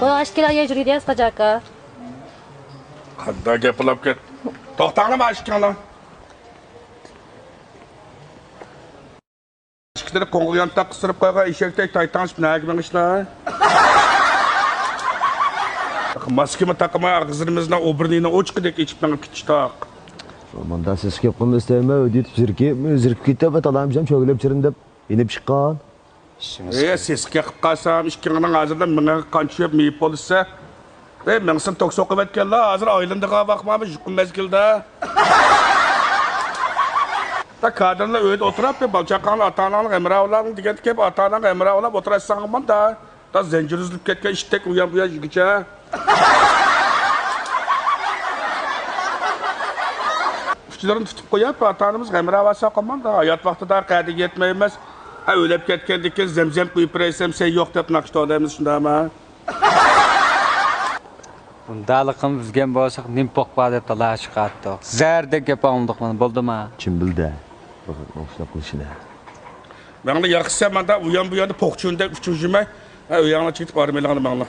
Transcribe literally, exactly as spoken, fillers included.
ئاشكىلا يەر يۈرىدىيەس قاجاكا. قانداق گەپ بولاپ كەت. توختاڭلار ئاشكىڭلار. ئىككىلىرى قوڭغۇ يانتاق قىستۇرۇپ قويغان ئېشەكتەك تايتاڭشىپ نەگە مېڭىشلار؟ ماسكىمۇ تاقىماي، ئاغزىمىزنى ئوبرىنىنى ئوچۇقىدەك ئېچىپ مېڭىپ كېتىشتاق. مۇنداق سېسىق گەپ قىلما ئىستەيمەن، ئۆيدە يېتىپ زېرىكىپ، زېرىكىپ كېتىپ، تالامچام چۆگىلەپ چىرىندىپ يېنىپ چىققان. ئېي، سېسىق گەپ قىلىپ قالسام، ئىككىڭنىڭ ھازىرلا مېڭىغا قان چۈشۈپ مېيىپ بولسا. ئەي، مېڭىسىنى توك سوقۇۋەتكەنلا، ھازىر ئايلىنىدىغان ۋاقمامۇ يۇقۇم مەزگىلدە. تا كادىرلار ئۆيدە ئولتۇرۇپ، بالا-چاقاڭلار ئاتا-ئاناڭلار ھەمراھ بولاڭ دېگەندە كېلىپ، ئاتا-ئاناڭ ھەمراھ بولاپ ئولتۇرۇۋەتسەڭ ماندا. تا زەنجىر ئۈزۈلۈپ كەتكەن ئىشتەك ئۇيان-بۇيان يۈرگۈچە. ئۇچلىرىنى تۇتۇپ قويۇپ، ئاتا-ئانىمىز ھەمراھ بولسا قالمامدا. ھايات ۋاقتىدا قەدىگە يەتمەيمىز. ھە، ئۆلۈپ كەتكەندىن كېيىن زەمزەم قۇيۇپ بېرەيسەن، سەن يوق دەپ ناخشا توۋلايمىز، شۇنداقمۇ؟ بۇنداقلىقىنى بىلگەن بولساق، نېمە پوق بار دەپ تالاش چىقارتتۇق. زەردەك گەپ ئاڭلىدۇق مانا، بولدىما؟ چىمبىلدە. بېقىڭ، شۇنداق قىلىشىنى. ماڭلا ياخشىسى، ماندا ئۇيان-بۇياندا پوقچۇندەك ئۇچۇرۇشماي. ھە، ئۆيۈڭلارغا كېتىپ ئارام ئېلىڭلار ماڭلا.